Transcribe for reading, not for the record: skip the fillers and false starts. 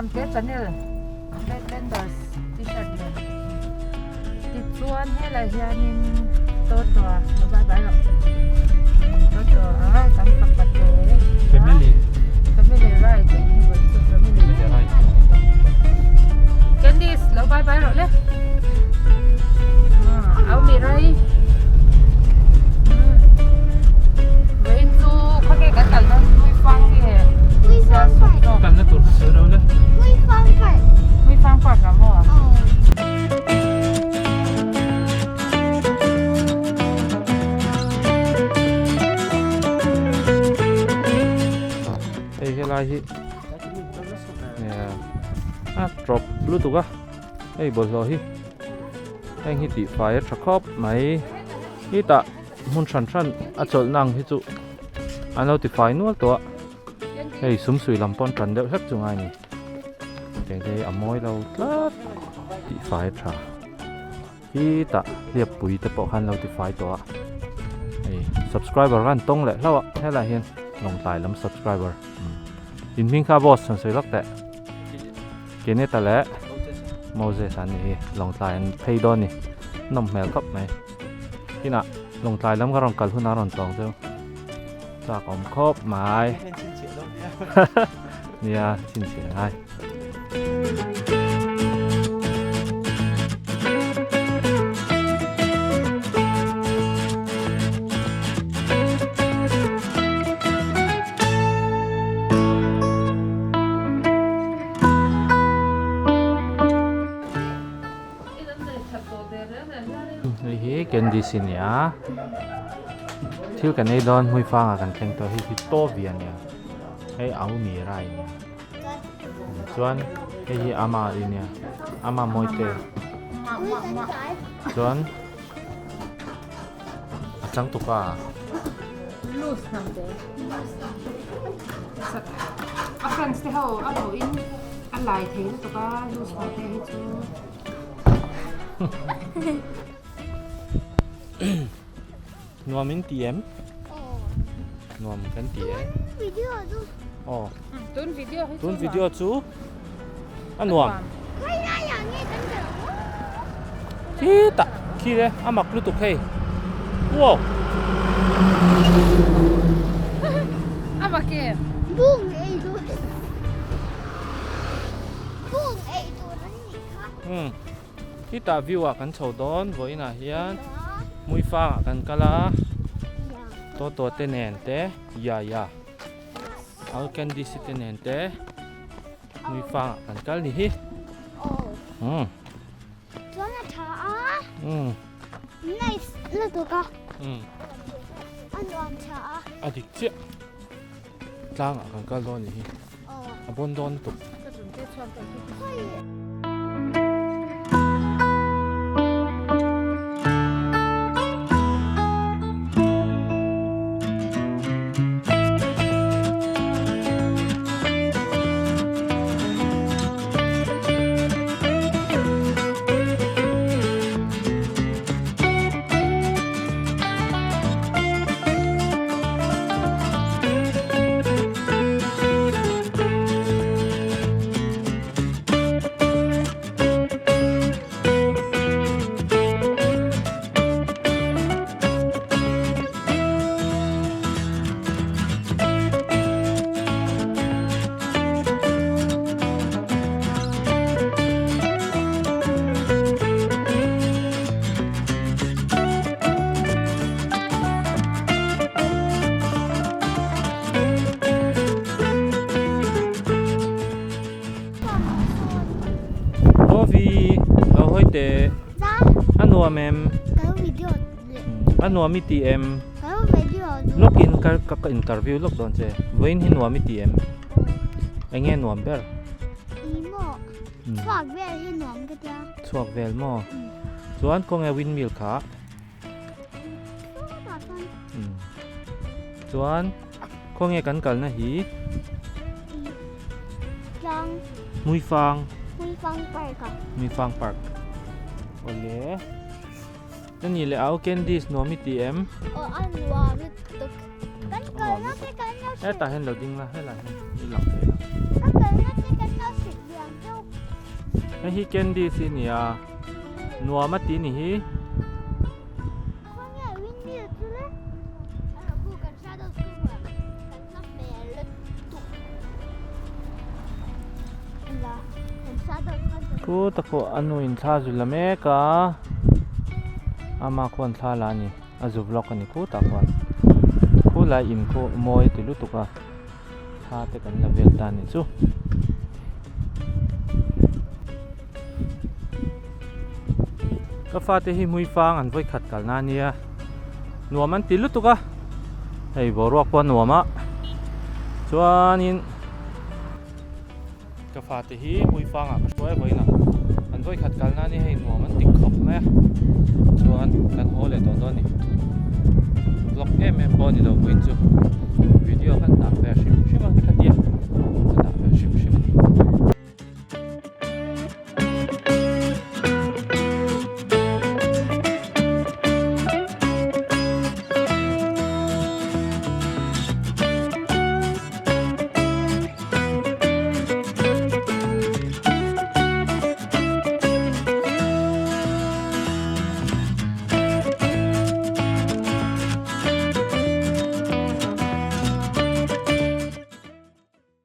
Hnamte channel Badlanders t-shirt nen tichuan helai hianin Toto-a lo bye bye rawh Toto-a kan fapa te Family Family ride tih hi vawi chu family ride Candice lo bye bye rawh le Au mi rai Vawiin chu khawke kan kal dawn Hmuifang nge Kalna tur kha sawi ro le. Hmuifang Park. Hmuifang Park ah maw? Aw. Hei helai hi a trawp lutuk a hei bawlhhlawh hi heng hi tihfai a tha khawp mai hetah hmun hran hran a chawlhna ang hi chu an lo tifai nual tawh a hei sumsui lam pawh an tan deuh hlek chu ngai a ni teng te hi a mawi lo tlat tihfai a tha hetah hliappui te pawh khan lo tifai tawh a hei subscriber khan tawng leh hlauh a helaiah hian lawngtlai lam subscriber in hming kha boss han sawi lawk teh Keneta leh Moses an nih hi lawngtlai an phei dawn a ni nawm hmel khawp mai. Inah Lawngtlai lam ka rawn kal hunah a rawn tlawng chu chak awm khawp mai. Nia chhinchhiah a ngai. Hei hi candy si nia thil kan ei dawn hmui fangah kan thleng tawh hei hi tovi a nia hei au mi rai a nia chuan hei hi ama a nia ama mawi te chuan a changtupa A fans te ho a pawhin a lai thei lutuk a loose hnam te hi chu. Nuam in ti em? Nuam kan ti e. Aw. Tun video hi chu. Tun video chu a nuam. Khitah khi le a mak lutuk hei. Wow. A mak em? Bung ei tur. Bung ei tur an nih kha. Hmm. Khitah view ah kan chho dawn vawiinah hian Hmuifang ah kan kal a. Toto te nen te ya ya. Al candy te nen te. Hmuifang ah kan kal ni hi. Umm. Chuan a tha a. Umm. Nice lutuk a. Umm. A nuam tha a. A dik chiah. Tlang ah kan kal dawn ni hi. A bawn dawn lutuk. Ka zun te chuan ka Rovi lo hawi teh a nuam em a nuam i ti em lawk in ka ka interview lawk dawn che vawiin hi nuam i ti em eng nge nuam ber chhuak vel maw chuan khawnge windmill kha. Chuan khawnge kan kalna hi Tlang Hmuifang Hmuifang Park a Hmuifang Park Awle Chani leh au Candice nuam i ti em? Aw a nuam lutuk. Kan kalna te kan lo hrilh. Hetah hian lo ding la, helai hian i lang thei lo. Kan kalna te kan lo hrilh liam deuh. Hei hi Candice i nia, nuam a ti ni hi. Khawnge windmill chu le? A lo khu kan shadow school hmuh ang kan hla hmel lutuk. La kan shadow khan. Khu ta pawh a nu in thla zu la mek a, ama khuan thla la a ni. A zu vlog a ni khutah khuan khulai in khu mawi ti lutuk a thla te kan la vel ta ni chu. Ka fate hi hmui fang an vawi khat kalna a nia nuam an ti lutuk a hei boruak pawh a nuam a chuanin Ka fate hi Hmuifangah ka hruai vawiin a, an vawikhat kalna ni hei nuam an ti khawp mai a, chuan kan haw leh tawh dawn a ni. Vlog em em pawh a ni lo vawiin chu video khan dah ve a hrim